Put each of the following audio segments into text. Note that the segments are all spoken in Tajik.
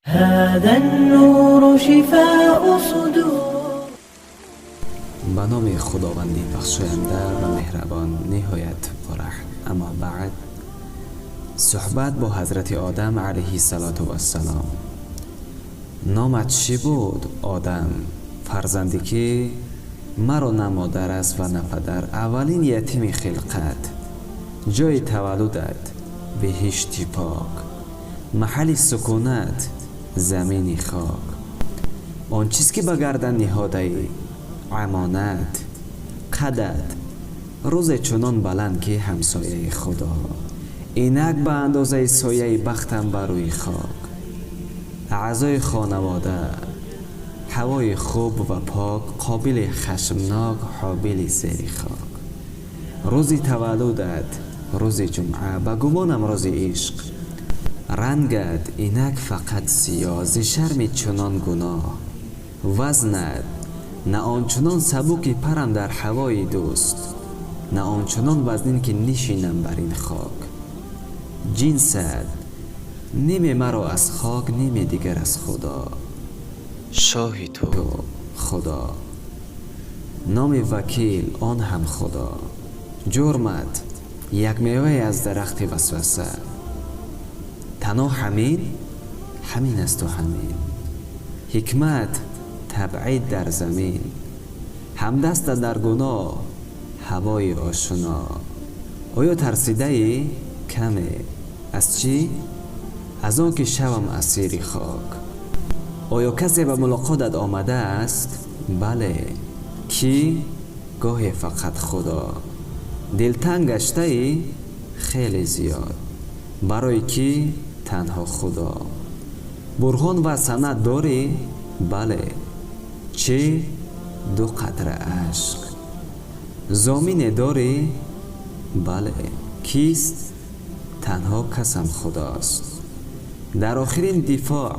هذا النور شفاء صدور. Ба номи Худованди бахшоянда ва меҳрабон, ниҳоят пурраҳм. Аммо баъд, суҳбат бо ҳазрати Одам алайҳи салоту вассалом. Номат чӣ буд, Одам? Фарзанде ки маро на модар аст ва на падар, аввалин ятими хилқат. Ҷои таваллудат беҳишти пок, маҳалли сукунат замини хок. Он чиз ки ба гардан ниҳодаӣ амонат. Қадат рӯзе чунон баланд, ки ҳамсояи Худо, инак ба андозаи сояи бахтам бар рӯи хок. Аъзои хонавода: ҳавои хуб ва пок, Қобили хашмнок, Ҳобили зери хок. Рӯзи таваллудат рӯзи ҷумъа, ба гумонам рӯзи ишқ. Рангат инак фақат сиёҳ, зи шарми чунон гуноҳ. Вазнат на ончунон сабуки парам дар ҳавои дӯст, на ончунон вазнин, ки нишинам бар ин хок. Ҷинсат ниме маро аз хок, ниме дигар аз Худо. Шоҳи ту Худо, номи вакил он ҳам Худо. Ҷурмат як мевае аз дарахти васваса. Танҳо ҳамин, ҳамин асту ҳамин. Ҳикмат табъид дар замин. Ҳамдаста дар гуноҳ ҳавои ошуно. Оё тарсидаӣ каме? Аз чӣ? Аз он ки шавам асири хок. Оё касе ба мулоқотат омадааст? Бале. Кӣ? Гоҳе фақат Худо. Дилтанг гаштаӣ? Хеле зиёд. Барои кӣ? Танҳо Худо. Бурҳон ва санад дорӣ? Бале. Чӣ? Ду қатра ашк. Зомине дорӣ? Бале. Кист? Танҳо касам Худост. Дар охирин дифоъ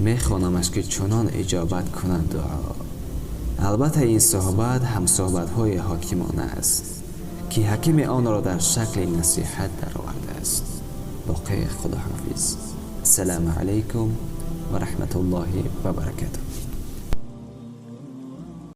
мехонамаш, ки чунон иҷобат кунад дуо. Албатта, ин суҳбат ҳамсуҳбатҳои ҳокимона аст, ки ҳакими онро дар шакли насиҳат даровардааст. Боқӣ худоҳофиз. Ассалому алайкум ва раҳматуллоҳи ва баракатуҳ.